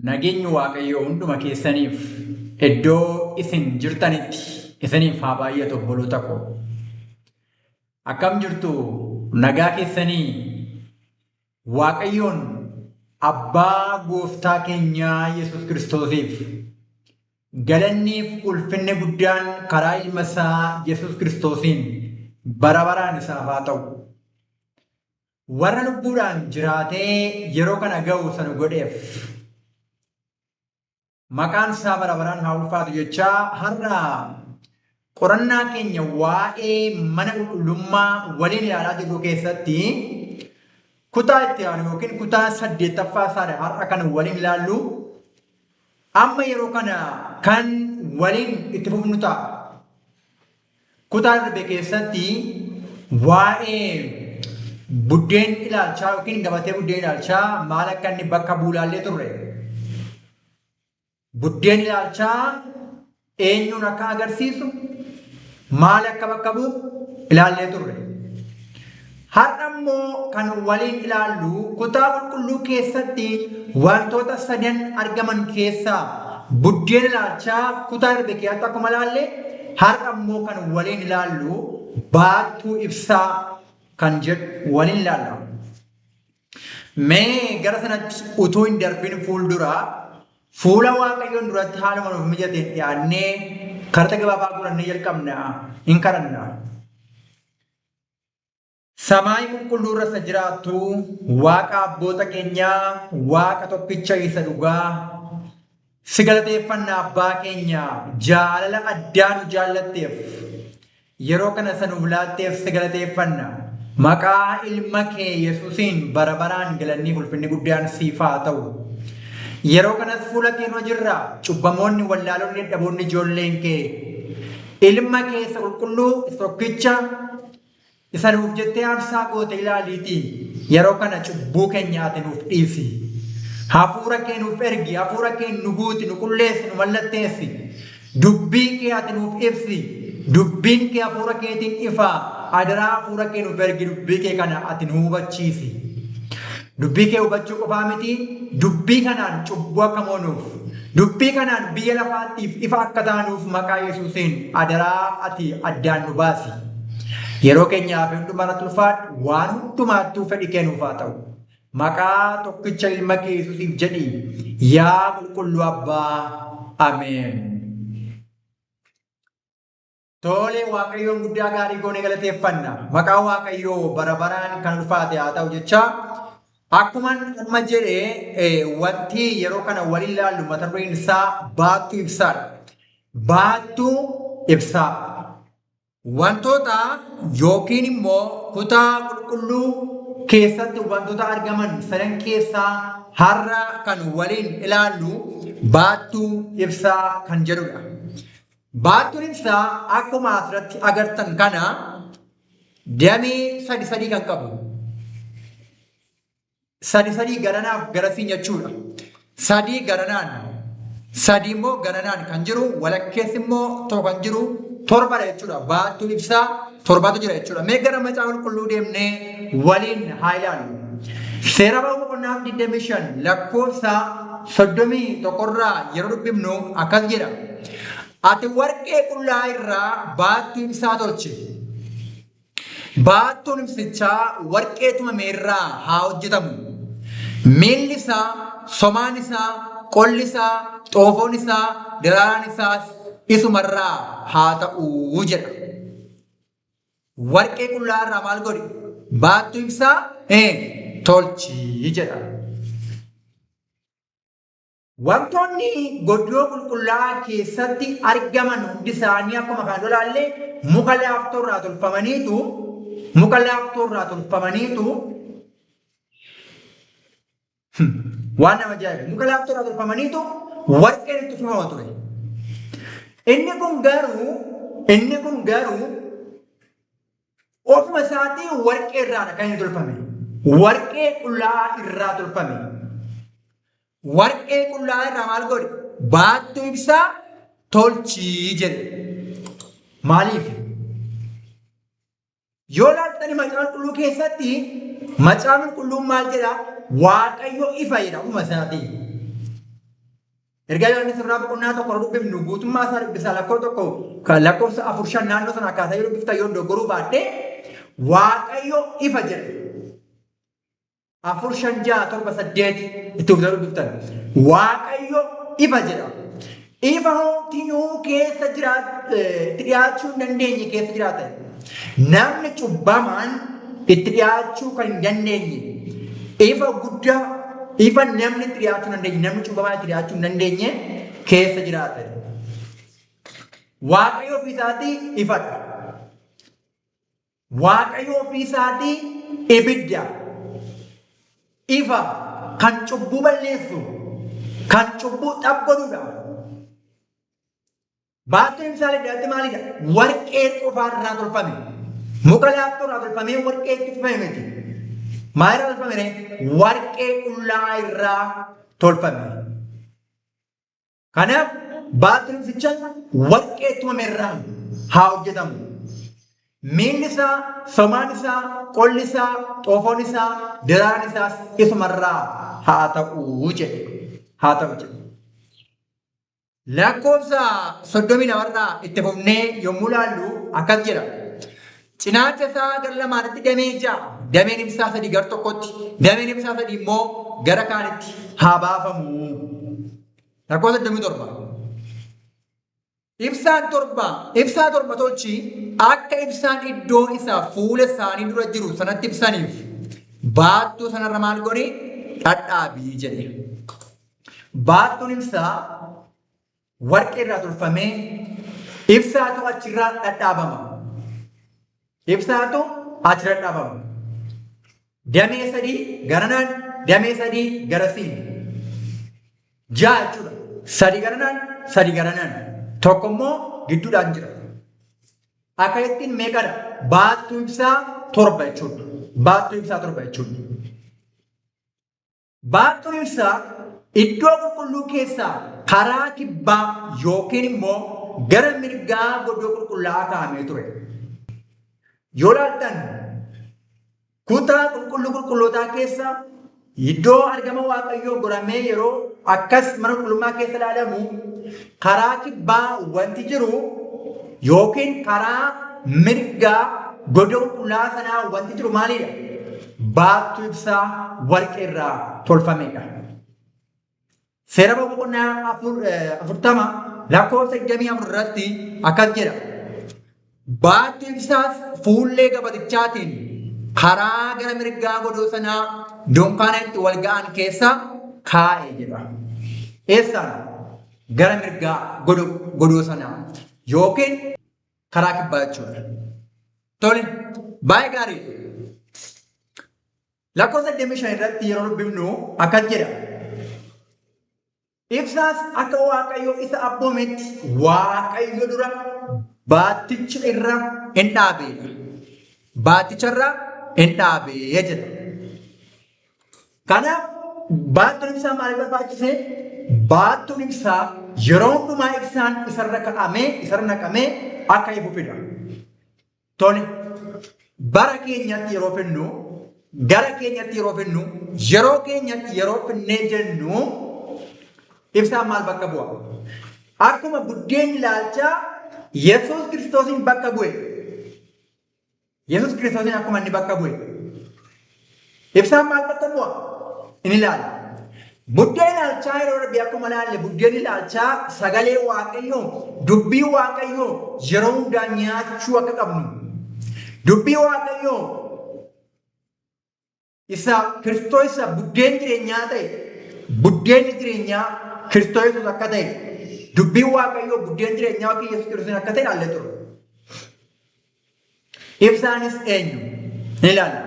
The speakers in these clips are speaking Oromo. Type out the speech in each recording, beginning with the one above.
Nageenyi Waaqayyoo hunduma keessaniif iddoo isin jirtanitti isiniif haa baay'atu obboloota koo. Akkam jirtu nagaa keessanii Waaqayyoon abbaa gooftaa keenyaa Yesuus Kiristoosiif galanniif ulfinni guddaan karaa ilma isaa Yesuus Kiristoosiin bara baraan isaaf haa ta'u. Warra lubbuudhaan jiraatee yeroo kana ga'u sana godheef maqaan isaa bara baraan haa ulfaatu jechaa har'a qorannaa keenya waa'ee mana qulqullummaa waliin ilaalaa jirru keessatti kutaa itti aanu yookiin kutaa saddeettaffaa isaadha har'a kan waliin ilaallu. Amma yeroo kana kan waliin itti fufnu ta'a. Kutaa darbe keessatti waa'ee buddeen ilaalchaa yookiin gabatee buddeen ilaalchaa maal akka inni bakka bu'u ilaallee turre. Buddeen ilaalchaa eenyuun akka agarsiisu maal akka bakka bu'u ilaallee turre. Har'a immoo kan waliin ilaallu kutaa qulqulluu keessatti wantoota sadan argaman keessaa buddeen ilaalchaa kutaa darbe keessatti akkuma ilaalle har'a immoo kan waliin ilaallu baattuu ibsaa kan jedhu waliin ilaalla. Mee gara sanatti utuu hin darbin fuuldura fuula Waaqayyoon duratti haaluma nuuf mijateen dhiyaannee karata gabaabaa godhannee jalqabna hin kadhanna. Samaayii qulqulluu irra isa jiraattu Waaqa abboota keenyaa, Waaqa tokkicha isa dhugaa, si galateeffanna abbaa keenya jaalala addaa nu jaallatteef, yeroo kana isa nuuf laatteef si galateeffanna. Maqaa ilma kee Yesuusiin bara baraan galanniif ulfinni guddaan siif haa ta'u. Yeroo kanas fuula kee nua jirra, cubbamoonni, wallaalonni, dadhaboonni ijoolleen kee. Ilma kee isa qulqulluu isa tokkicha isa nuuf jettee aarsaa goote ilaaliitii yeroo kana cubbuu keenya ati nuuf dhiisi. Hafuura kee nuuf ergi, hafuura kee nu guuti, nu qulleessi, nu mallatteessi. Dubbii kee ati nuuf ibsi. Dubbiin kee hafuura keetiin ifa. Adaraa hafuura kee nuuf ergi, dubbii kee kana ati nu hubachiisi. Dubbii kee hubachuu qofaa miti, dubbii kanaan cubbuu akka moonuuf, dubbii kanaan biyya lafaattiif ifa akka taanuuf maqaa Yesuusiin adaraa ati addaan nu baasi. Yeroo keenyaa fi hundumaa irratti ulfaadhu, waan hundumaattuu fedhi kee nuuf haa ta'u. Maqaa tokkicha ilma kee Yesuusiif jedhi, yaa qulqulluu Abbaa. Ameen. Tole Waaqayyoon guddaa gaarii goonee galateeffanna. Maqaan Waaqayyoo bara baraan kan ulfaate haa ta'u jecha akkuman amma jedhe wanti yeroo kana waliin ilaallu mata dureen isaa baattuu ibsaadha. Baattuu ibsaa. Wantoota yookiin immoo kutaa qulqulluu keessatti wantoota argaman sadan keessaa har'a kan waliin ilaallu baattuu ibsaa kan jedhudha. Baattuun ibsaa akkuma asirratti agartan kana damee sadi sadii kan qabu. Sadi sadii garanaaf garasiin jechuudha. Sadii garanaan, sadii immoo garanaan kan jiru, walakkeessi immoo tokko kan jiru torbadha jechuudha. Baattuun ibsaa torbatu jira jechuudha. Mee gara macaafa qulqulluu deemnee waliin haa ilaallu. Seera ba'uu boqonnaa 25 lakkoofsa 31 irraa yeroo dubbifnu akkas jedha. Ati warqee qullaa irraa baattuu ibsaa tolchi. Baattuun ibsichaa warqee tumame irraa haa hojjetamu. Miilli isaa, somaan isaa, qolli isaa, xoofoon isaa, daraaraan isaas isumarraa haa ta'u jedha. Warqee qullaa irraa maal godhi? Baattuu ibsaa tolchi jedha. Wantoonni goddoo qulqullaa'aa keessatti argaman hundi isaanii akkuma kana dura ilaalle muka laaftoo irraa tolfamaniitu muka laaftoo irraa tolfamaniitu waan nama ajaa'ibu muka laaftoo irraa tolfamaniitu warqeen itti uffifama ture. Inni kun garuu ofuma isaatii warqee irraadha kan inni tolfame. Warqee qullaa'aa irraa tolfame. Warqee qullaa'aa irraa maal godhe? Baattuu ibsaa tolchii jedhe. Maaliif? Yoo laaltani macaafa qulqulluu keessatti macaafni qulqulluun maal jedha? Waaqayyo ifa jedha ofuma isaatii. Ergaa Yohaannis irraa boqonnaa 1 dubbifnu guutummaa isaa dubbisaa lakkoofsa 1 lakkoofsa 4 5 naannoo sana akkaataa yoo dubbiftan yoo dogoggoruu baadhee Waaqayyo ifa jedha. 4 5 6 7 8 itti fuftan dubbiftan. Waaqayyo ifa jedha. Ifa homtinuu keessa jiraat itti dhiyaachuu hin dandeenye keessa jiraatan. Namni cubbamaan itti dhiyaachuu kan hin dandeenye ifa guddaa ifa namni itti dhiyaachuu hin dandeenye namni cubbamaan itti dhiyaachuu hin dandeenye keessa jiraatan. Waaqayyo ofii isaatii ifadha. Waaqayyo ofii isaatii ibidda. Ifa kan cubbuu balleessu, kan cubbuu xab godhudha. Baattuun ibsaa ibiddaatti maalidha? Warqee qofaa irraa tolfame. Muka laaftoo irraa tolfamee warqee itti tolfame miti. Maal irraa tolfame ree? Warqee qullaa irraa tolfame. Kanaaf baattuun ibsichaa warqee tumame irraa haa hojjetamu. Miilli isaa, somaan isaa, qolli isaa, xoofoon isaa, diraaraan isaas isumarraa haa ta'u jedhe. Haa ta'u jedhe. Lakkoofsa 32 irraa itti fufnee yommuu ilaallu akkas jedha. Cinaacha isaa gara lamaanitti damee 6, dameen ibsaa 3 gar tokkotti, dameen ibsaa 3 immoo gara kaanitti haa baafamu. Lakkoofsa 37. Ibsaan torba, ibsaa torba tolchi akka ibsaan iddoo isaa fuula isaanii dura jiru sanatti ibsaniif baattuu sanarra maal godhi dhadhaabii jedhe. Baattuun ibsaa warqee irraa tolfamee ibsaatu achirraa dhadhaabama. Ibsaatu achirra dhadhaabama. Damee 3 garanaan, damee 3 garasiin. 6 jechuudha. 3 garanaan, 3 garanaan. Tokko immoo gidduudhaan jira. Akka ittiin meeqadha? Baattuu ibsaa 7 jechuudha. Baattuu ibsaa 7 jechuudha. Baattuun ibsaa iddoo qulqulluu keessaa karaa kibbaa yookiin immoo gara mirgaa godoo qulqullaa'aa kaa'amee ture. Yoo ilaaltan kutaa qulqulluu qulqullootaa keessa iddoo argama Waaqayyoo goramee yeroo akkas mana qulqullummaa keessa ilaalamu karaa kibbaa wanti jiru yookiin karaa mirgaa godoo qulqullaa'aa sanaa wanti jiru maalidha? Baattuu ibsaa warqee irraa tolfamedha. Seera boqonnaa 40 lakkoofsa 24 irratti akkas jedha. Baattuu ibsaas fuullee gabatichaatiin karaa gara mirgaa godoo sanaa dunkaana itti wal ga'an keessa kaa'e jedha. Eessaan? Gara mirgaa godoo sanaa yookiin karaa kibbaa jechuudha. Tole, baay'ee gaarii. Lakkoofsa 25 irratti yeroo dubbifnu akkas jedha. Ibsaas akka Waaqayyo isa abboometti Waaqayyo dura baatticha irra in dhaabeedha. Baatticha irra in dhaabee jedha. Kanaaf baattuun ibsaa maaliif barbaachise? Baattuun ibsaa yeroo hundumaa ibsaan isarra ka'amee isarra naqamee akka ifu fida. Tole bara keenyatti yeroo fidnu gara keenyatti yeroo fidnu yeroo keenyatti yeroo finnee jennu ibsaan maal bakka bu'a? Akkuma buddeen ilaalchaa Yesuus Kiristoosiin bakka bu'e. Yesuus Kiristoosiin akkuma inni bakka bu'e. Ibsaan maal bakka bu'a? Inni ilaala. Buddeen ilaalchaa yeroo darbe akkuma ilaalle buddeen ilaalchaa sagalee Waaqayyoo dubbii Waaqayyoo yeroo hundaa nyaachuu akka qabnu. Dubbii Waaqayyoo isa Kiristoos isa buddeen jireenyaa ta'e buddeenni jireenyaa Kiristoos Yesuus akka ta'e dubbiin Waaqayyoo buddeen jireenyaa yookiin Yesuus Kiristoos akka ta'e ilaallee turre. Ibsaanis eenyu? Ni ilaalla.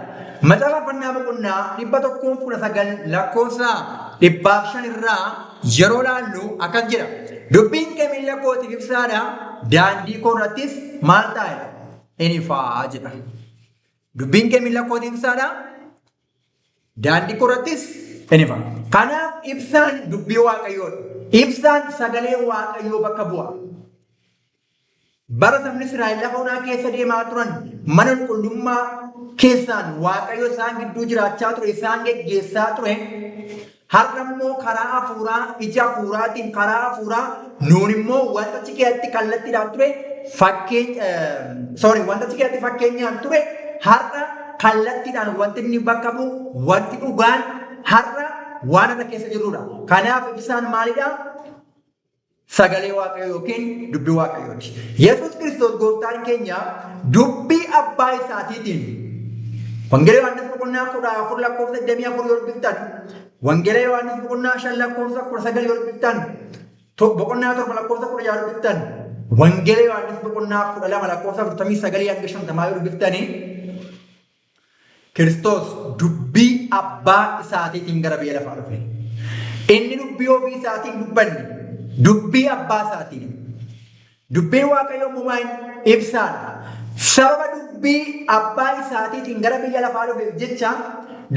Macaafa Faarfannaa boqonnaa 119 lakkoofsa 105 irraa yeroo ilaallu akkas jedha. Dubbiin kee miilla kootiif ibsaadha, daandii koo irrattis maal ta'a? In ifaa jedha. Dubbiin kee miilla kootiif ibsaadha, daandii koo irrattis in ifa. Kanaaf ibsaan dubbii Waaqayyoodha. Ibsaan sagalee Waaqayyoo bakka bu'a. Bara sabni Israa'el lafa onaa keessa deemaa turan mana qulqullummaa keessaan Waaqayyo isaan gidduu jiraachaa ture, isaan geggeessaa ture. Har'a immoo karaa hafuuraa, ija hafuuraatiin karaa hafuuraa nuun immoo wanta achi keessatti kallattiidhaan ture fakkeenya, sorry, wanta achi keessatti fakkeenyaan ture har'a kallattiidhaan wanti inni bakka bu'u, wanti dhugaan har'a waan irra keessa jirrudha. Kanaaf ibsaan maalidha? Sagalee Waaqayyoo yookiin dubbii Waaqayyooti. Yesuus Kiristoos gooftaan keenya dubbii abbaa isaatiitiin Wangeela Yohaannis boqonnaa 14 lakkoofsa 24 yoo dubbiftan, Wangeela Yohaannis boqonnaa 5 lakkoofsa 19 yoo dubbiftan, boqonnaa 7 lakkoofsa 16 yoo dubbiftan, Wangeela Yohaannis boqonnaa 12 lakkoofsa 49 hanga 50 yoo dubbiftanii, Kiristoos dubbii abbaa isaatiitiin gara biyya lafaa dhufe. Inni dubbii ofii isaatiin dubbanne, dubbii abbaa isaatiin. Dubbiin Waaqayyoo immoo ibsaadha. Sababa dubbii abbaa isaatiitiin gara biyya lafaa dhufeef jecha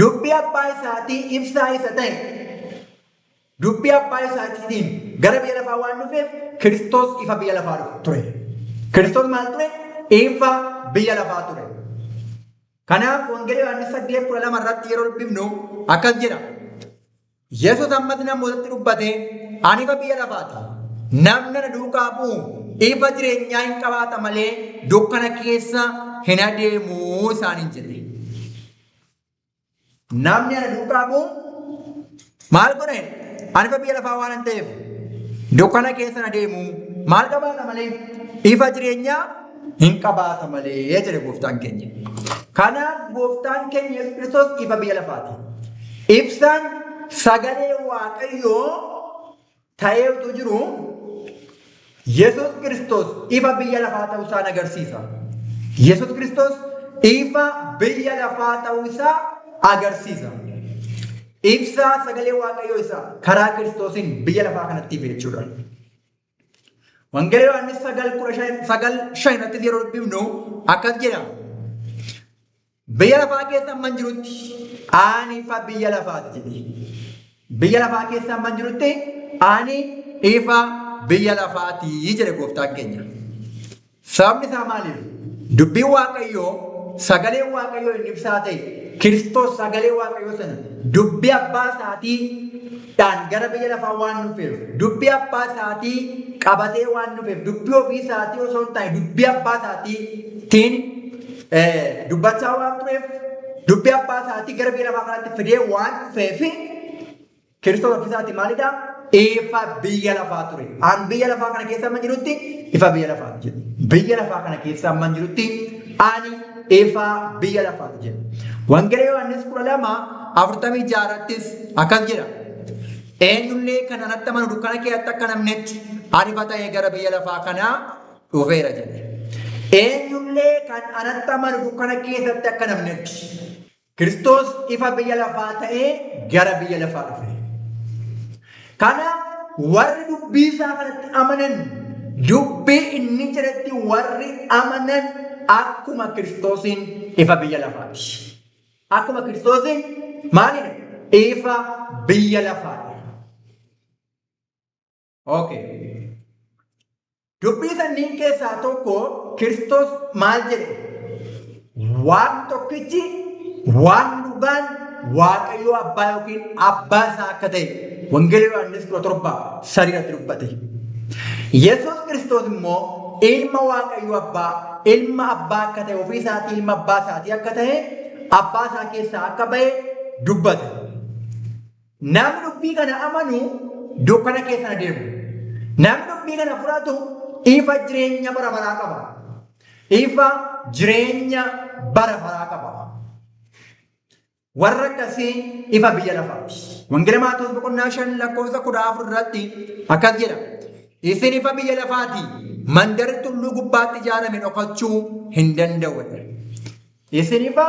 dubbii abbaa isaatii ibsaa isa ta'e, dubbii abbaa isaatiitiin gara biyya lafaa waan dhufeef Kiristoos ifa biyya lafaa ture. Kiristoos maal ture? Ifa biyya lafaa ture. Kanaaf Wangeela Yohaannis 8:12 irratti yeroo dubbifnu akkas jedha. Yesuus ammas namootatti dubbatee, ani ifa biyya lafaati. Namni na duukaa bu'u ifa jireenyaa hin qabaata malee dukkana keessa hin adeemu isaaniin jedhe. Namni ana duukaa bu'u maal godha? Ani ifa biyya lafaa waan hin ta'eef dukkana keessa hin adeemu, maal qabaata malee? Ifa jireenyaa hin qabaata malee jedhe gooftaan keenya. Kanaaf gooftaan keenya Yesuus Kiristoos ifa biyya lafaati. Ibsaan sagalee Waaqayyoo ta'ee utuu jiru Yesuus Kiristoos ifa biyya lafaa ta'uu isaa agarsiisa. Yesuus Kiristoos ifa biyya lafaa ta'uu isaa agarsiisa. Ibsaa sagalee Waaqayyoo isaa karaa Kiristoosiin biyya lafaa kanatti ife jechuudha. Wangeela Yohaannis 9:15 irratti yeroo dubbifnu akkas jedha. Biyya lafaa keessa amman jirutti ani ifa biyya lafaati jedhe. Biyya lafaa keessa amman jirutti ani ifa biyya lafaati jedhe gooftaan keenya. Sababni isaa maaliif? Dubbiin Waaqayyoo, sagaleen Waaqayyoo inni ibsaa ta'e, Kiristoos sagalee Waaqayyoo sana dubbii abbaa isaatii dhaan gara biyya lafaa waan dhufeef, dubbii abbaa isaatii qabatee waan dhufeef, dubbii ofii isaatii osoo hin taane dubbii abbaa isaatiitiin dubbachaa waan tureef, dubbii abbaa isaatii gara biyya lafaa kanatti fidee waan dhufeef, Kiristoos ofii isaatii maalidha? Ifa biyya lafaa ture. An biyya lafaa kana keessa amma jirutti ifa biyya lafaati jedhe. Biyya lafaa kana keessa amma jirutti ani ifa biyya lafaati jedhe. Wangeela Yohaannis 12:46 irrattis akkas jedha. Eenyullee kan anatti amanu dukkana keessatti akka namnetti ani ifa ta'ee gara biyya lafaa kanaa dhufeera jedhe. Eenyullee kan anatti amanu dukkana keessatti akka namnetti. Kiristoos ifa biyya lafaa ta'ee gara biyya lafaa dhufe. Kanaaf warri dubbii isaa kanatti amanan, dubbii inni jedhetti warri amanan akkuma Kiristoosiin ifa biyya lafaati. Akkuma Kiristoosiin maalidha? Ifa biyya lafaati. Okay. Dubbii sanniin keessaa tokko Kiristoos maal jedhe? Waaqni tokkichi, Waaqni dhugaan Waaqayyoo Abbaa yookiin Abbaa isaa akka ta'e Wangeela Yohaannis 17:3 irratti dubbate. Yesuus Kiristoos immoo ilma Waaqayyoo Abbaa, ilma Abbaa akka ta'e, ofii isaatii ilma Abbaa isaatii akka ta'e, Abbaa isaa keessaa akka ba'e dubbate. Namni dubbii kana amanu dukkana keessa hin adeemu. Namni dubbii kana fudhatu ifa jireenya bara baraa qaba. Ifa jireenya bara baraa qaba. Warra akkasii ifa biyya lafaati. Wangeela Maatewos boqonnaa 5 lakkoofsa 14 irratti akkas jedha. Isin ifa biyya lafaati. Mandarri tulluu gubbaatti ijaarame dhokachuu hin danda'u. Isin ifa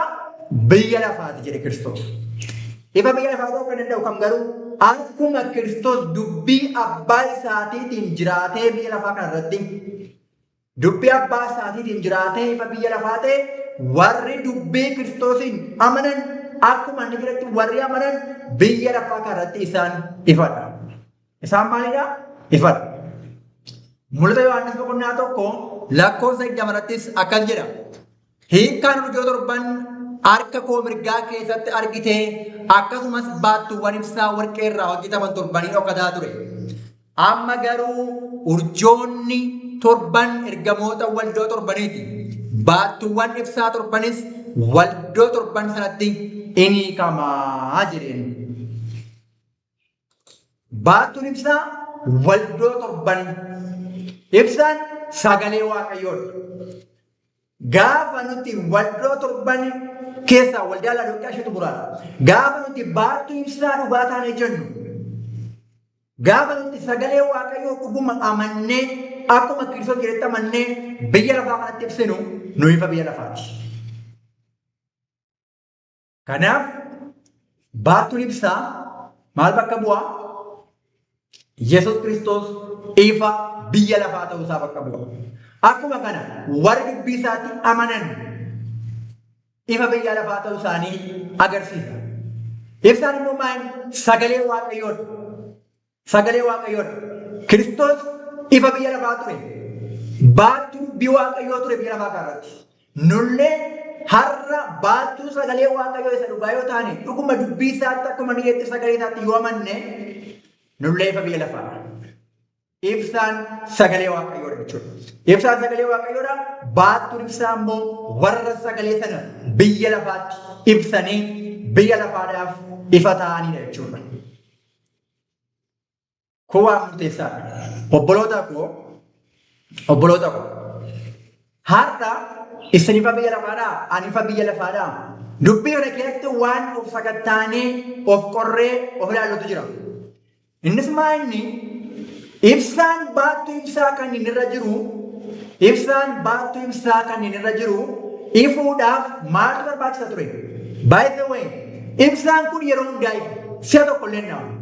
biyya lafaati jedhe Kiristoos. Ifa biyya lafaa ta'uu kan danda'u kam garuu akkuma Kiristoos dubbii abbaa isaatiitiin jiraatee biyya lafaa kana irratti dubbii abbaa isaatiitiin jiraatee ifa biyya lafaa ta'e, warri dubbii Kiristoosiin amanan akkuma inni jedhetti warri amanan biyya lafaa kana irratti isaan ifadha. Isaan maalidha? Ifadha. Mul'ata Yohaannis boqonnaa 1 lakkoofsa 20 irrattis akkas jedha. Hiikkaan urjoo torban harka koo mirgaa keessatti argite akkasumas baattuuwwan ibsaa warqee irraa hojjetaman torbanii dhokataa ture. Amma garuu urjoonni torban ergamoota waldoo torbaniiti. Baattuuwwan ibsaa torbanis waldoo torban sanatti in hiikamaa jedheen. Baattuun ibsaa waldoo torban. Ibsaan sagalee Waaqayyoodha. Gaafa nuti waldoo torban keessaa waldaa Laodooqiyaa ishee xumuraadha. Gaafa nuti baattuu ibsaa dhugaa taanee jennu, gaafa nuti sagalee Waaqayyoo dhuguma amannee akkuma Kiristoos jedhetti amannee biyya lafaa kanatti ibsinu, nu ifa biyya lafaati. Kanaaf baattuun ibsaa maal bakka bu'aa? Yesuus Kiristoos ifa biyya lafaa ta'uu isaa bakka bu'a. Akkuma kana warri dubbii isaatti amanan ifa biyya lafaa ta'uu isaanii agarsiisa. Ibsaan immoo maal? Sagalee Waaqayyoodha. Sagalee Waaqayyoodha. Kiristoos ifa biyya lafaa ture. Baattuu dubbii Waaqayyoo ture biyya lafaa kanarratti. Nullee har'a baattuu sagalee Waaqayyoo isa dhugaa yoo taane, dhuguma dubbii isaatti akkuma inni jedhetti sagalee isaatti yoo amanne, nullee ifa biyya lafaadha. Ibsaan sagalee Waaqayyoodha jechuudha. Ibsaan sagalee Waaqayyoodha. Baattuun ibsaa immoo warra sagalee sana biyya lafaatti ibsanii biyya lafaadhaaf ifa ta'anidha jechuudha. Kun waan murteessaadha. Obboloota koo, obboloota koo. Har'a isin ifa biyya lafaadhaa? Ani ifa biyya lafaadhaa? Dubbii kana keessatti waan of sakattaanee, of qorree, of ilaallutu jira. Innis maa inni ibsaan baattuu ibsaa kan inni irra jiru, ibsaan baattuu ibsaa kan inni irra jiru ifuudhaaf maaltu barbaachisa ture? By the way, ibsaan kun yeroo hundaa ifa. Si'a tokko illee hin dhaamu.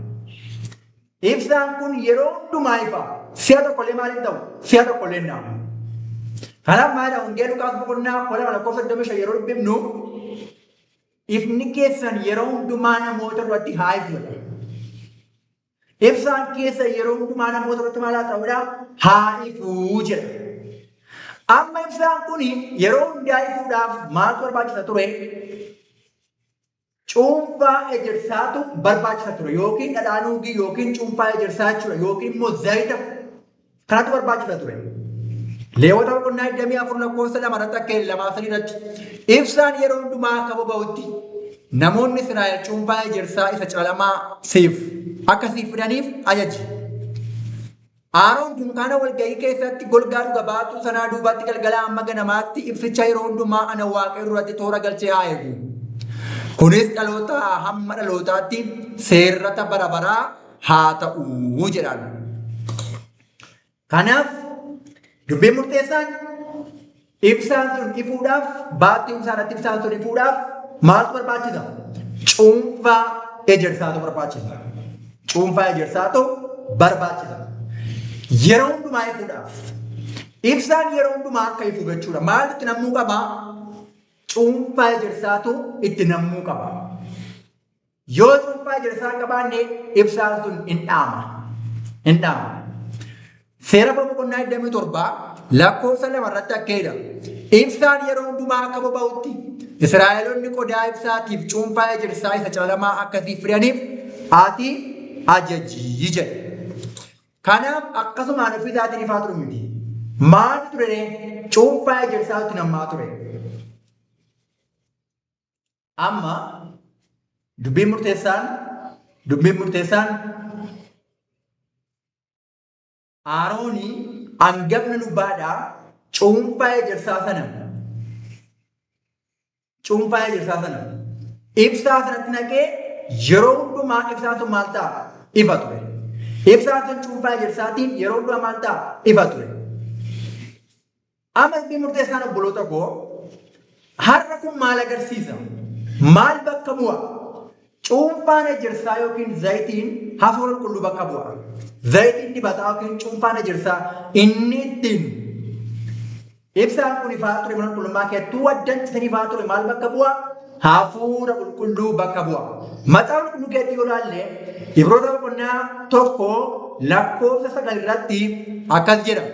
Ibsaan kun yeroo hundumaa ifa. Si'a tokko illee maal hin ta'u? Si'a tokko illee hin dhaamu. Kanaaf maalidha Wangeela Luqaas boqonnaa 12 lakkoofsa 25 yeroo dubbifnu, ifni keessan yeroo hundumaa namoota duratti haa ifu jedha. Ibsaan keessa yeroo hundumaa namoota duratti maal haa ta'udha? Haa ifuu jedha. Amma ibsaan kun yeroo hundaa ifuudhaaf maaltu barbaachisa ture? Cuunfaa ejersaatu barbaachisa ture, yookiin dhadhaa nuugii yookiin cuunfaa ejersaa jechuudha, yookiin immoo zayita kanatu barbaachisa ture. Leewwota boqonnaa 24 lakkoofsa 2 irratti akka 2 3 irratti, ibsaan yeroo hundumaa akka boba'utti namoonni Israa'el cuunfaa ejersaa isa calamaa siif akka siif fidaniif ajaji. Aaroon dunkaana walga'ii keessatti golgaa dhuga baatuu sanaa duubatti galgalaa hamma ganamaatti ibsicha yeroo hundumaa ana Waaqayyo duratti toora galchee haa eegu. Kunis dhalootaa hamma dhalootaatti seerrata bara baraa haa ta'u jedhaan. Kanaaf dubbiin murteessaan, ibsaan sun ifuudhaaf, baattuu ibsaa irratti ibsaan sun ifuudhaaf maaltu barbaachisa? Cuunfaa ejersaatu barbaachisa. Cuunfaa ejersaatu barbaachisa. Yeroo hundumaa ifuudhaaf. Ibsaan yeroo hundumaa akka ifu jechuudha. Maaltu itti nammuu qaba? Cuunfaa ejersaatu itti nammuu qaba. Yoo cuunfaa ejersaa hin qabaanne ibsaan sun hin dhaama. Hin dhaama. Seera boqonnaa 27 lakkoofsa 2 irratti akka jedha. Ibsaan yeroo hundumaa akka boba'utti Israa'eloonni qodaa ibsaatiif cuunfaa ejersaa isa calamaa akka siif fidaniif ati ajajii jedhe. Kanaaf akkasumaan ofii isaatiin ifaa ture miti. Maaltu ture ree? Cuunfaa ejersaatu nammaa ture. Amma dubbiin murteessaan Aaroonii hangafni lubaadhaa cuunfaa ejersaa sana ibsaa sanatti naqee yeroo hundumaa ibsaan sun maal ta'a? Ifa ture. Ibsaan sun cuunfaa ejersaatiin yeroo hundumaa maal ta'a? Ifa ture. Amma dubbiin murteessaan, obboloota koo, har'a kun maal agarsiisa? Maal bakka bu'a? Cuunfaan ejersaa yookiin zayitiin hafuura qulqulluu bakka bu'a. Zayitiin dibataa yookiin cuunfaan ejersaa inni ittiin ibsaan kun ifaa ture, mana qulqullummaa keessattuu addan citanii ifaa ture, maal bakka bu'a? Hafuura qulqulluu bakka bu'a. Macaafa qulqulluu keessatti yoo ilaalle, Ibroota boqonnaa 1 lakkoofsa 9 irratti akkas jedha.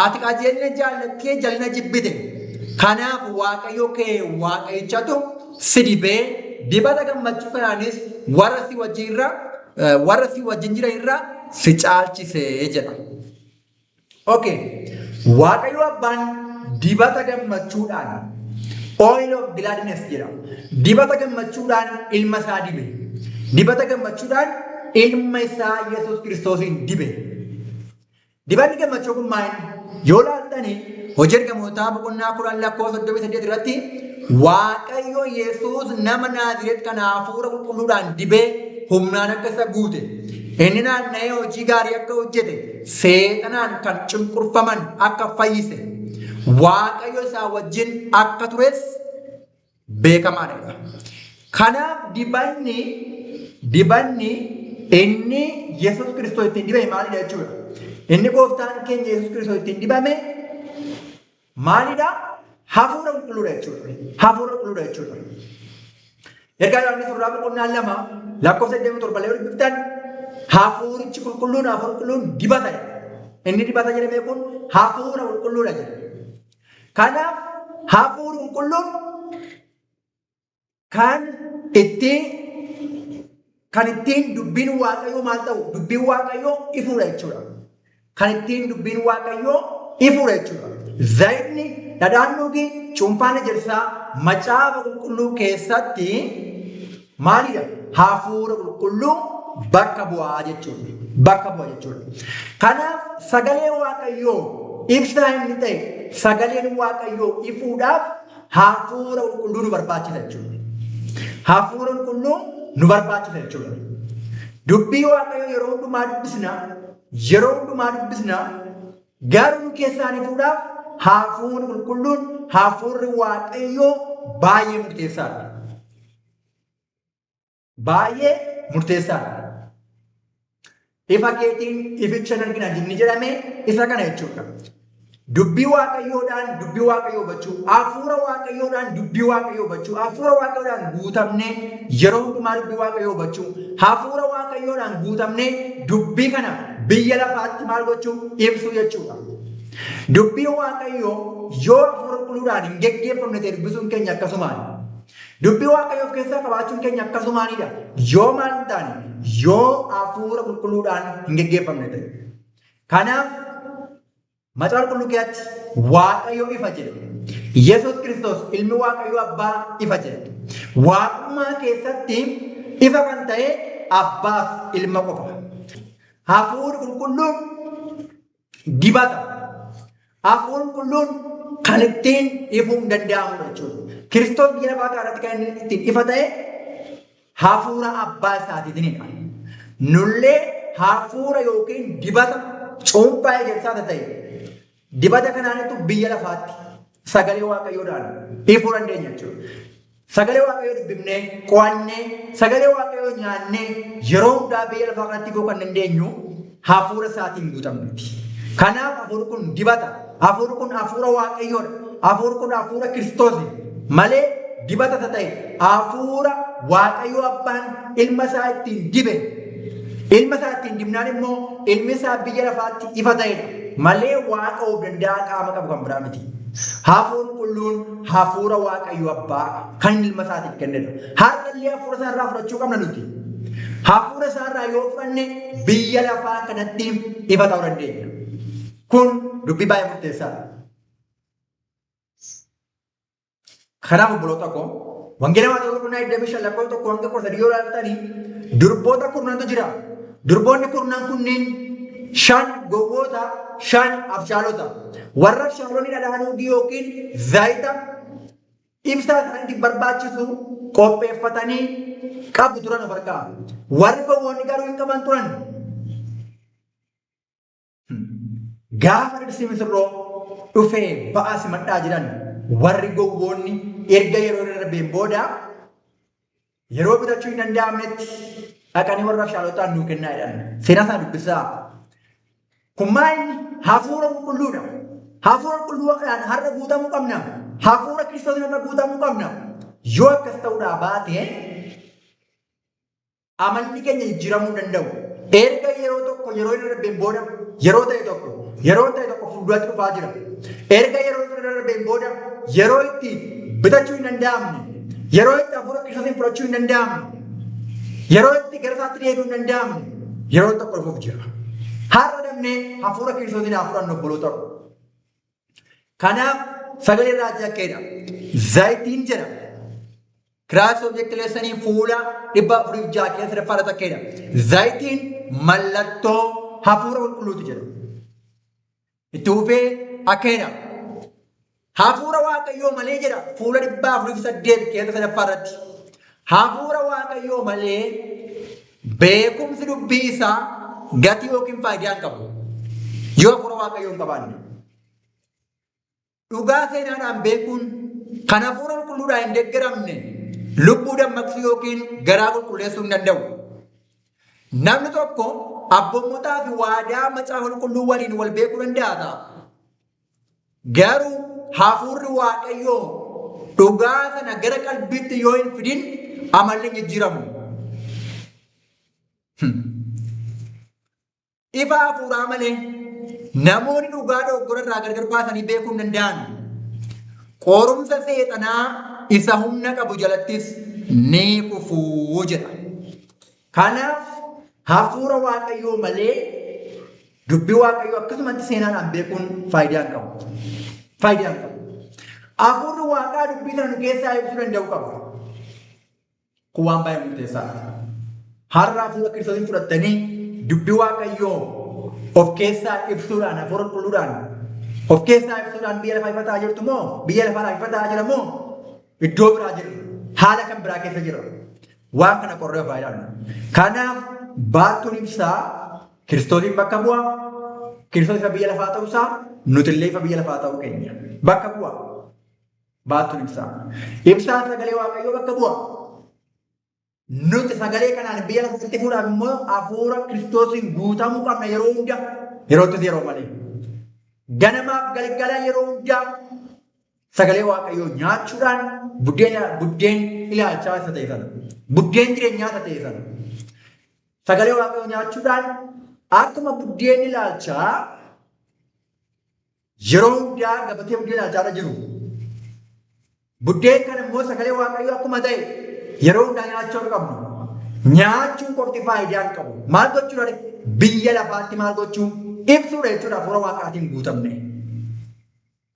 Ati qajeelina jaallattee jal'ina jibbite. Kanaaf Waaqayyo kee Waaqayyichatu si dibee Dibata gammachuu kanaanis warra si wajjin irra warra si wajjin jiran irra si caalchise jedha. Okay. Waaqayyo Abbaan dibata gammachuudhaan, oil of gladness jedha. Dibata gammachuudhaan ilma isaa dibe. Dibata gammachuudhaan ilma isaa Yesuus Kiristoosiin dibe. Dibanni gammachuu kun maal? Yoo laaltani Hojii Ergamootaa boqonnaa 10 lakkoofsa 38 irratti Waaqayyo Yesuus nama Naazireet kana hafuura qulqulluudhaan dibee humnaan akka isa guute, inni naanna'ee hojii gaarii akka hojjete, seexanaan kan cunqurfaman akka fayyise, Waaqayyo isaa wajjin akka tures beekamaadha. Kanaaf dibanni inni Yesuus Kiristoos ittiin dibame maalidha jechuudha? Inni gooftaan keenya Yesuus Kiristoos ittiin dibame maalidha? Hafuura qulqulluudha jechuudha. Hafuura qulqulluudha jechuudha. Ergaa Yohaannis irraa boqonnaa 2 lakkoofsa 27 yoo dubbiftan hafuurichi qulqulluun hafuura qulqulluun dibata jedha. Inni dibata jedhame kun hafuura qulqulluudha jedha. Kanaaf hafuurri qulqulluun kan ittiin kan ittiin dubbiin Waaqayyoo maal ta'u, dubbiin Waaqayyoo ifuudha jechuudha. Kan ittiin dubbiin Waaqayyoo ifuudha jechuudha. Zayitni, dhadhaan nuugii, cuunfaan ejersaa macaafa qulqulluu keessatti maalidha? Hafuura qulqulluu bakka bu'aa jechuudha. Bakka bu'a jechuudha. Kanaaf sagalee Waaqayyoo ibsaa inni ta'e sagaleen Waaqayyoo ifuudhaaf hafuura qulqulluu nu barbaachisa jechuudha. Hafuura qulqulluu nu barbaachisa jechuudha. Dubbii Waaqayyoo yeroo hundumaa dubbisna, yeroo hundumaa dubbisna, garuu nu keessaan ifuudhaaf hafuurri qulqulluun, hafuurri Waaqayyoo baay'ee murteessaadha. Baay'ee murteessaadha. Ifa keetiin ificha hin argina inni jedhame isa kana jechuudha. Dubbii Waaqayyoodhaan dubbii Waaqayyoo hubachuu, hafuura Waaqayyoodhaan dubbii Waaqayyoo hubachuu, hafuura Waaqayyoodhaan guutamnee yeroo hundumaa dubbii Waaqayyoo hubachuu, hafuura Waaqayyoodhaan guutamnee dubbii kana biyya lafaatti maal gochuu, ibsuu jechuudha. Dubbii Waaqayyoo yoo hafuura qulqulluudhaan hin geggeeffamne ta'e dubbisuun keenya akkasumaani. Dubbii Waaqayyoo of keessaa qabaachuun keenya akkasumaanidha. Yoo maal hin taane, yoo hafuura qulqulluudhaan hin geggeeffamne ta'e. Kanaaf Macaafa Qulqulluu keessatti Waaqayyo ifa jedhe. Yesuus Kiristoos ilmi Waaqayyo Abbaa ifa jedhe. Waaqummaa keessatti ifa kan ta'e Abbaaf ilma qofa. Hafuurri qulqulluun dibata. Hafuurri qulqulluun kan ittiin ifuun danda'amudha jechuudha. Kiristoos biyya lafaa kana irratti kan inni ittiin ifa ta'e hafuura abbaa isaatiitinidha. Nullee hafuura yookiin dibata cuunfaa ejersaa ta'e dibata kanaanitu biyya lafaatti sagalee Waaqayyoodhaan ifuu dandeenya jechuudha. Sagalee Waaqayyoo dubbifnee, qo'annee, sagalee Waaqayyoo nyaannee yeroo hundaa biyya lafaa kanatti ifuu kan dandeenyu hafuura isaatiin guutamnuti. Kanaaf hafuurri kun dibata. Hafuurri kun hafuura Waaqayyoodha. Hafuurri kun hafuura Kiristoosi malee dibata isa ta'e hafuura Waaqayyoo Abbaan ilma isaa ittiin dibe. Ilma isaa ittiin dibnaan immoo ilmi isaa biyya lafaatti ifa ta'edha malee Waaqa of danda'aa qaama qabu kan biraa miti. Hafuurri qulqulluun hafuura Waaqayyo Abbaa kan inni ilma isaatiif kennedha. Har'a illee hafuura isaa irraa fudhachuu qabna nuti. Hafuura isaa irraa yoo fudhanne biyya lafaa kanatti ifa ta'uu dandeenya. Kun dubbii baay'ee murteessaadha. Kanaaf obboloota koo, Wangeela Maatewos boqonnaa 25 lakkoofsa 1 hanga 13 yoo ilaaltanii durboota kurnantu jira. Durboonni kurnan kunniin shan gowwoota, shan abshaalota. Warra abshaalonni dhadhaa nuugii yookiin zayita ibsaa isaaniitiif barbaachisu qopheeffatanii qabu turan of harkaa. Warri gowwoonni garuu hin qaban turan. Gaafa dhirsi misirroo dhufee ba'aa simadhaa jiran warri gowwoonni erga yeroo irra darbeen booda yeroo bitachuu hin danda'amnetti dhaqanii warra abshaalotaan nuu kennaa jedhan. Seenaa sana dubbisaa. Kun maa inni hafuura qulqulluudha. Hafuura qulqulluudhaan har'a guutamuu qabna. Hafuura Kiristoosiin har'a guutamuu qabna. Yoo akkas ta'uudhaa baate amalli keenya jijjiiramuu hin danda'u. Erga yeroo tokko yeroo irra darbeen booda yeroo ta'e tokko yeroo ta'e tokko fuulduratti dhufaa jira. Erga yeroo irra darbeen booda yeroo itti bitachuu hin danda'amne Yeroo itti hafuura Kiristoosiin fudhachuu hin danda'amne. Yeroo itti gara isaatti deebi'uu hin danda'amne. Yeroo tokko dhufuuf jira. Har'a dafnee hafuura Kiristoosiin haa fudhannu obboloota koo. Kanaaf sagalee raajii akka jedha. Zayitiin jedha. Christ Object Lessonii fuula 406 keessa sadaffaa irratti akka jedha. Zayitiin mallattoo hafuura qulqulluuti jedha. Itti fufee akka jedha. Hafuura Waaqayyoo malee jedha fuula 408 keessa sadaffaa irratti. Hafuura Waaqayyoo malee beekumsi dubbii isaa gatii yookiin faayidaa hin qabu. Yoo hafuura Waaqayyoo hin qabaanne. Dhugaa seenaadhaan beekuun kan hafuura qulqulluudhaan hin deeggaramne lubbuu dammaqsuu yookiin garaa qulqulleessuu hin danda'u. Namni tokko abboommotaa fi waadaa macaafa qulqulluu waliin wal beekuu danda'a ta'a. Garuu hafuurri Waaqayyoo dhugaa sana gara qalbiitti yoo hin fidin amalli hin jijjiiramu. Ifa hafuuraa malee namoonni dhugaa dogoggora irraa gargar baasanii beekuu hin danda'an. Qorumsa seexanaa isa humna qabu jalattis ni kufu jedha. Kanaaf hafuura Waaqayyoo malee dubbii Waaqayyoo akkasumatti seenaadhaan beekuun faayidaa hin qabu. Faayidaa hin qabu. Hafuurri Waaqaa dubbii sana nu keessaa ibsuu danda'u qaba. Kun waan baay'ee murteessaadha. Har'a hafuura Kiristoosiin fudhattanii dubbii Waaqayyoo of keessaa ibsuudhaan hafuura qulqulluudhaan of keessaa ibsuudhaan biyya lafaa ifa ta'aa jirtu moo biyya lafaa ifa ta'aa jira moo iddoo biraa jira haala kan biraa keessa jira. Waan kana qorree of haa ilaallu. Kanaaf baattuun ibsaa Kiristoosiin bakka bu'a. Kiristoos ifa biyya lafaa ta'uusaa nuti illee ifa biyya lafaa ta'uu keenya bakka bu'a. Baattuun ibsaa. Ibsaan sagalee Waaqayyoo bakka bu'a. Nuti sagalee kanaan biyya lafaatti fuudhaaf immoo hafuura Kiristoosiin guutamuu qabna yeroo hunda. Yeroottis yeroo malee. Ganamaaf galgala yeroo hundaa sagalee Waaqayyoo nyaachuudhaan buddeen buddeen ilaalchaa isa ta'e sana. Buddeen jireenyaa isa ta'e sana. Sagalee Waaqayyoo nyaachuudhaan akkuma buddeen ilaalchaa yeroo hundaa gabatee buddeen ilaalchaa irra jiru. Buddeen kana immoo sagalee Waaqayyoo akkuma ta'e yeroo hundaa nyaachuu akka qabnu. Nyaachuun qofti faayidaa hin qabu. Maal gochuudha? Biyya lafaatti maal gochuu? Ibsuudha jechuudha hafuura Waaqaatiin guutamne.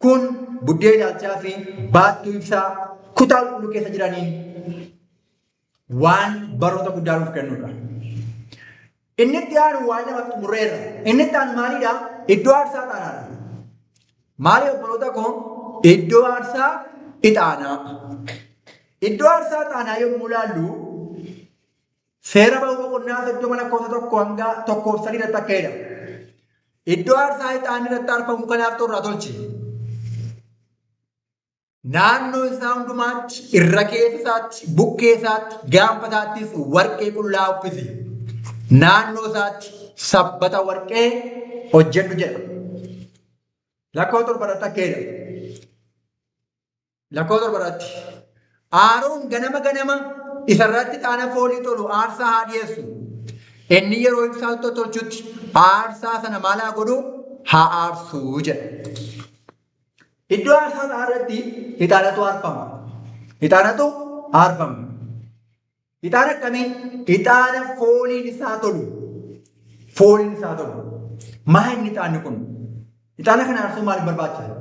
Kun buddeen ilaalchaa fi baattuu ibsaa kutaa qulqulluu keessa jiranii waan barnoota guddaa nuuf kennudha. Inni itti aanu waan lama xumurreerra. Inni itti aanu maalidha? Iddoo aarsaa ixaanaadha. Maali obboloota koo? Iddoo aarsaa ixaanaa. Iddoo aarsaa ixaanaa yommuu ilaallu seera ba'uu boqonnaa 30 lakkoofsa 1 hanga 1 fi 3 irratti akka jedha. Iddoo aarsaa ixaanni irratti aarfamu kanaaf xurraa tolchi. Naannoo isaa hundumaatti, irra keessa isaatti, bukkee isaatti, gaanfa isaattis warqee qullaa uffisi. Naannoo isaatti sabbata warqee hojjedhu jedha. Lakkoofsa 7 irratti akka jedha. Lakkoofsa 7 irratti. Aaroon ganama ganama isarratti ixaana foolii tolu aarsaa haa dhiyeessu. Inni yeroo ibsaa tottolchutti aarsaa sana maal haa godhu? Haa aarsu jedha. Iddoo aarsaa isaa irratti ixaanatu aarfama. Ixaanatu aarfama. Ixaana akkamii? Ixaana fooliin isaa tolu. Fooliin isaa tolu. Maa inni ixaanni kun? Ixaana kana aarsuu maaliif barbaachisa?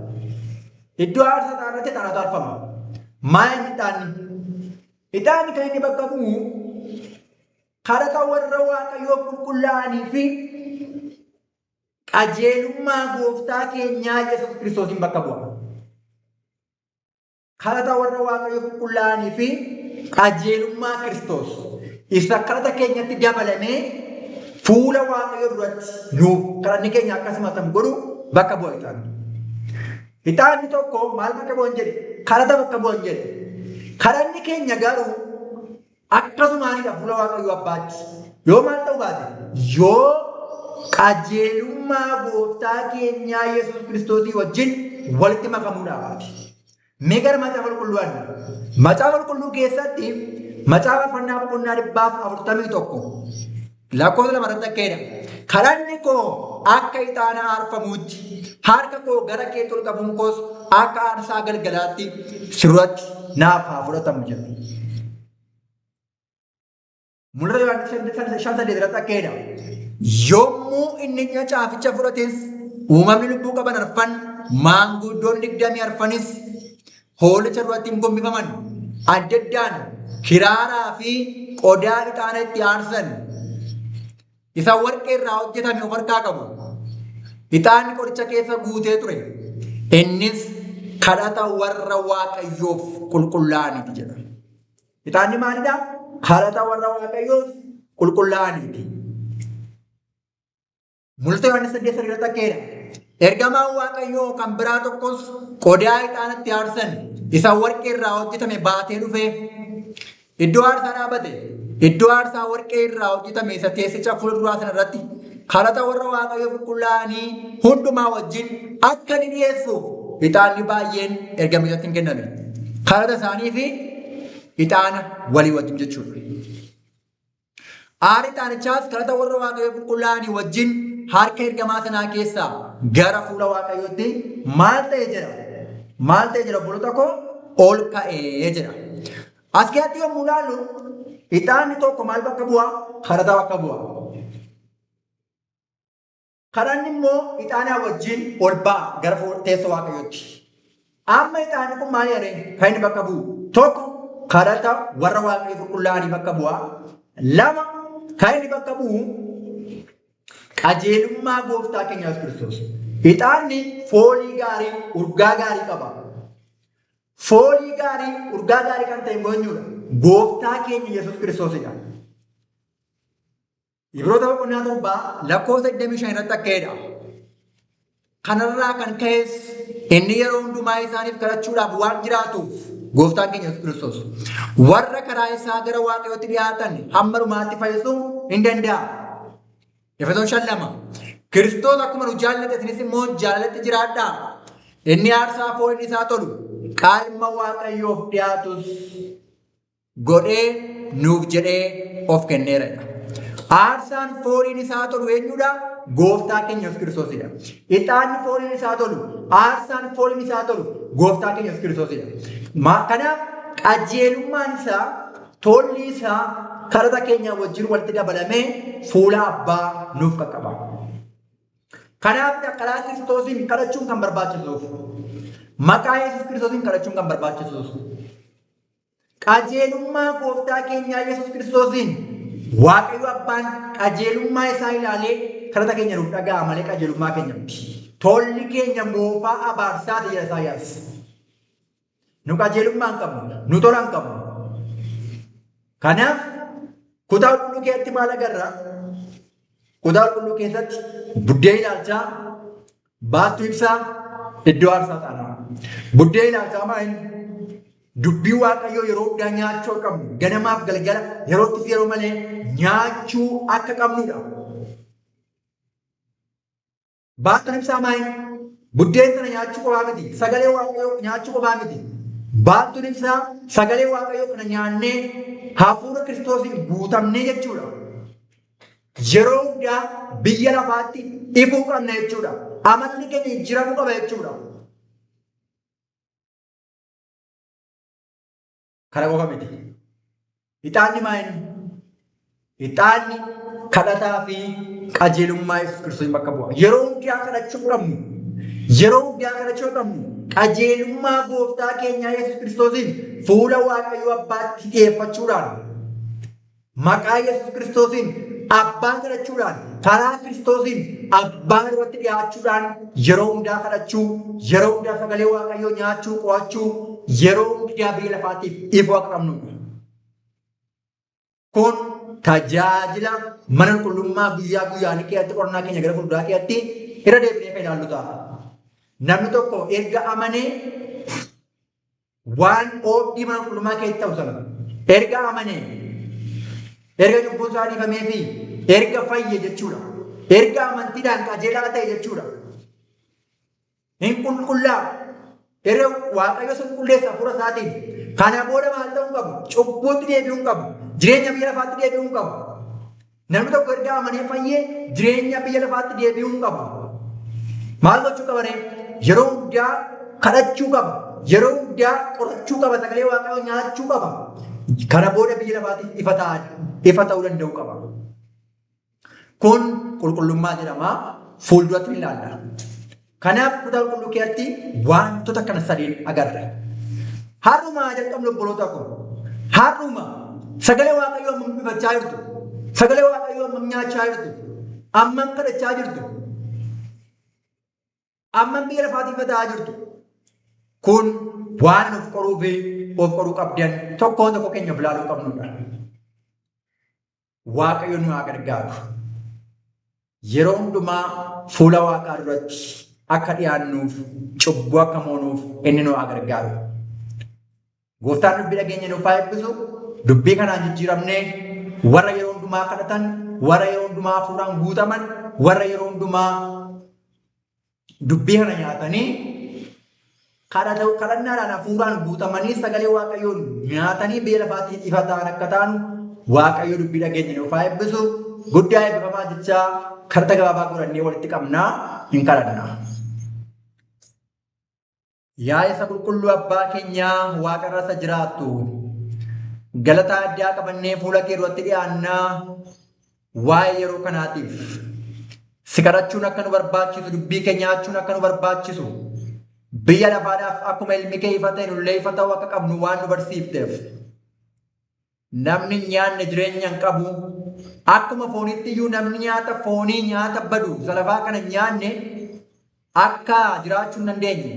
Iddoo aarsaa isaa irratti ixaanatu aarfama. Maa inni ixaanni? Ixaanni kan inni bakka bu'u kadhata warra Waaqayyoof qulqullaa'anii fi qajeelummaa gooftaa keenyaa Yesuus Kiristoosiin bakka bu'a. Kadhata warra Waaqayyo qulqullaa'anii fi qajeelummaa Kiristoos isa kadhata keenyatti dabalamee fuula Waaqayyo duratti nuuf kadhanni keenya akka simatamu godhu bakka bu'a ixaanni. Ixaanni tokko maal bakka bu'an jedhe? Kadhata bakka bu'an jedhe. Kadhanni keenya garuu Akkasumaanidha fuula Waaqayyo Abbaatti. Yoo maal ta'uu baate? Yoo qajeelummaa gooftaa keenyaa Yesuus Kiristoosii wajjin walitti makamuudhaa baate. Mee gara Macaafa Qulqulluu adda. Macaafa Qulqulluu keessatti Macaafa Faarfannaa boqonnaa 141 lakkoofsa 2 irratti akka jedha. Kadhanni koo akka ixaana aarfamuutti, harka koo gara keetti ol qabuun koos akka aarsaa galgalaatti si duratti naaf haa fudhatamu jedha. Mul'ata Yohaannis 5:8 irratti akka jedha. Yommuu inni macaaficha fudhates uumamni lubbuu qaban arfan maanguddoon 24s hoolicha duratti hin gombifaman. Adda addaan kiraaraa fi qodaa ixaana itti aarsan isa warqee irraa hojjetame of harkaa qabu. Ixaanni qodicha keessa guutee ture. Innis kadhata warra Waaqayyoof qulqullaa'aniiti jedha. Ixaanni maalidha? Kadhata warra Waaqayyoof qulqullaa'aniiti. Mul'ata Yohaannis 8 irratti akka jedha. Ergamaan Waaqayyoo kan biraa tokkos qodaa ixaanatti aarsan isa warqee irraa hojjetame baatee dhufee iddoo aarsaa dhaabate. Iddoo aarsaa warqee irraa hojjetame isa teessicha fuula duraa sana irratti kadhata warra Waaqayyoo qulqullaa'anii hundumaa wajjin akka inni dhiyeessuuf ixaanni baay'een ergamichatti hin kenname. Kadhata isaanii fi ixaana walii wajjin jechuudha. Aarri ixaanichaas kadhata warra Waaqayyoo qulqullaa'anii wajjin harka ergamaa sanaa keessaa gara fuula Waaqayyootti maal ta'e jedha? Maal ta'e jedha obboloota koo? Ol ka'ee jedha. As keessatti yommuu ilaallu ixaanni tokko maal bakka bu'a? Kadhata bakka bu'a. Kadhanni immoo ixaanaa wajjin ol ba'a gara teessoo Waaqayyootti. Amma ixaanni kun maal jedhee kan inni bakka bu'u? Tokko kadhata warra Waaqayyo qulqullaa'anii bakka bu'a. Lama kan inni bakka bu'u qajeelummaa gooftaa keenya Yesuus Kiristoos. Ixaanni foolii gaarii, urgaa gaarii qaba. Foolii gaarii, urgaa gaarii kan ta'e immoo eenyudha? Gooftaa keenya Yesuus Kiristoosidha. Ibroota boqonnaa 7 lakkoofsa 25 irratti akka jedha. Kanarraa kan ka'es inni yeroo hundumaa isaaniif kadhachuudhaaf waan jiraatuuf gooftaan keenya Yesuus Kiristoos warra karaa isaa gara Waaqayyootti dhiyaatan hamma dhumaatti fayyisuu hin danda'a. Efesoon 5:2 Kiristoos akkuma nu jaallate isinis immoo jaalalatti jiraadhaa. Inni aarsaa fooliin isaa tolu qalma Waaqayyoof dhiyaatus godhee nuuf jedhee of kenneera. Aarsaan fooliin isaa tolu eenyudha? Gooftaa keenya Yesuus Kiristoosidha. Ixaanni fooliin isaa tolu, aarsaan fooliin isaa tolu gooftaa keenya Yesuus Kiristoosidha. Kanaaf qajeelummaan isaa, tolli isaa kadhata keenya wajjin walitti dabalamee fuula abbaa nuuf qaqqaba. Kanaaf karaa Kiristoosiin kadhachuun kan barbaachisuuf, maqaa Yesuus Kiristoosiin kadhachuun kan barbaachisuuf. Qajeelummaa gooftaa keenyaa Yesuus Kiristoosiin Waaqayyo Abbaan qajeelummaa isaa ilaalee kadhata keenya nuuf dhaga'a malee qajeelummaa keenya miti. Tolli keenya moofaa abaarsaati jedha Isaayyaas. Nu qajeelummaa hin qabnu, nu tola hin qabnu. Kanaaf kutaa qulqulluu keessatti maal agarra? Kutaa qulqulluu keessatti buddeen ilaalchaa, baattuu ibsaa, iddoo aarsaa xaanaa. Buddeen ilaalchaa maal inni? Dubbii Waaqayyoo yeroo hundaa nyaachuu akka qabnu, ganamaaf galgala, yerootti fi yeroo malee nyaachuu akka qabnudha. Baattuun ibsaa maal inni? Buddeen sana nyaachuu qofaa miti. Sagalee Waaqayyoo nyaachuu qofaa miti. Baattuun ibsaa sagalee Waaqayyoo kana nyaannee hafuura Kiristoosiin guutamnee jechuudha. Yeroo hundaa biyya lafaatti ifuu qabna jechuudha. Amalli keenya jijjiiramuu qaba jechuudha. Kana qofa miti. Ixaanni maa inni? Ixaanni kadhataa fi qajeelummaa Yesuus Kiristoos bakka bu'a. Yeroo hundaa kadhachuu qabnu, yeroo hundaa kadhachuu qabnu qajeelummaa gooftaa keenyaa Yesuus Kiristoosiin fuula Waaqayyoo Abbaatti dhiyeeffachuudhaan Maqaa Yesuus Kiristoosiin Abbaa kadhachuudhaan, karaa Kiristoosiin Abbaa duratti dhiyaachuudhaan yeroo hundaa kadhachuu, yeroo hundaa sagalee Waaqayyoo nyaachuu, qo'achuu, yeroo hundaa biyya lafaatiif ifuu akka qabnudha. Kun tajaajila mana qulqullummaa guyyaa guyyaanii keessatti qorannaa keenya gara fuulduraa keessatti irra deebinee kan ilaallu ta'a. Namni tokko erga amanee waan oobdii mana qulqullummaa keessatti ta'u sana erga amanee erga cubbuun isaa dhiifamee fi erga fayye jechuudha. Erga amantiidhaan qajeelaa ta'e jechuudha. Hin qulqullaa. Erga Waaqayyo sun qulqulleessa hafuura isaatiin. Kana booda maal ta'uu hin qabu? Cubbuutti deebi'uu hin qabu. Jireenya biyya lafaatti deebi'uu hin qabu. Namni tokko erga amanee fayyee jireenya biyya lafaatti deebi'uu hin qabu. Maal gochuu qaba ree? Yeroo hundaa kadhachuu qaba. Yeroo hundaa qorachuu qaba. Sagalee Waaqayyoo nyaachuu qaba. Kana booda biyya lafaatiif ifa ta'uu danda'uu qaba. Kun qulqullummaa jedhama. Fuulduratti ni ilaalla. Kanaaf kutaa qulqulluu keessatti wantoota kana sadiin agarra. Har'uma jalqabnu, obboloota koo. Har'uma sagalee Waaqayyoo ammam dubbifachaa jirtu? Sagalee Waaqayyoo ammam nyaachaa jirtu? Ammam kadhachaa jirtu? Ammam biyya lafaatiif ifa ta'aa jirtu? Kun waan of qoruu fi of qoruu qabdan, tokkoon tokko keenya of ilaaluu qabnudha. Waaqayyo nu haa gargaaru. Yeroo hundumaa fuula Waaqaa duratti akka dhiyaannuuf, cubbuu akka moonuuf inni nu haa gargaaru. Gooftaan dubbii dhageenya nuuf haa eebbisu. Dubbii kanaan jijjiiramnee warra yeroo hundumaa kadhatan, warra yeroo hundumaa hafuuraan guutaman, warra yeroo hundumaa dubbii kana nyaatanii kadhannaadhaan hafuuraan guutamanii, sagalee Waaqayyoon nyaatanii biyya lafaatti ifa ta'an akka taanu Waaqayyo dubbii dhageenya nuuf haa eebbisu. Guddaa eebbifamaa jechaa, kadhata gabaabaa godhannee walitti qabnaa hin kadhanna. Yaa isa qulqulluu abbaa keenyaa, waaqarra isa jiraattu, galata addaa qabannee fuula kee duratti dhiyaannaa. Waa'ee yeroo kanaatiif si kadhachuun akka nu barbaachisu, dubbii kee nyaachuun akka nu barbaachisu, biyya lafaadhaaf akkuma ilmi kee ifa ta'e nullee ifa ta'uu akka qabnu waan nu barsiifteef. Namni hin nyaanne jireenya hin qabu. Akkuma foonitti iyyuu namni nyaata foonii, nyaata badu isa lafaa kana hin nyaanne akka jiraachuu hin dandeenye.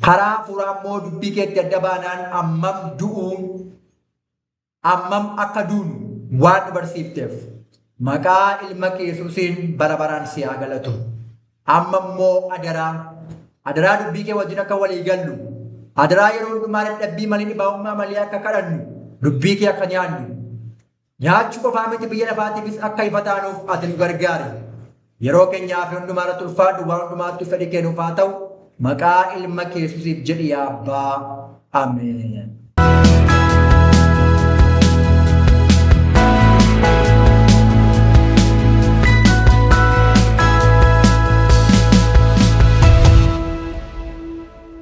Karaa hafuuraa immoo dubbii keetti adda baanaan ammam du'uun, ammam akka duunu waan nu barsiifteef, maqaa ilma kee Yesuusiin bara baraan si haa galatu. Amma immoo adaraa, adaraa, dubbii kee wajjin akka walii gallu, adaraa, yeroo hundumaa dadhabbii malee, dhibaa'ummaa malee akka kadhannu, dubbii kee akka nyaannu, nyaachuu qofaa miti, biyya lafaatiifis akka ifa taanuuf ati nu gargaari. Yeroo keenyaa fi hundumaa irratti ulfaadhu. Waan hundumaatti fedhi kee nuuf haa ta'u. Maqaa ilma kee Yesuusiif jedhi, yaa abbaa. Ameen.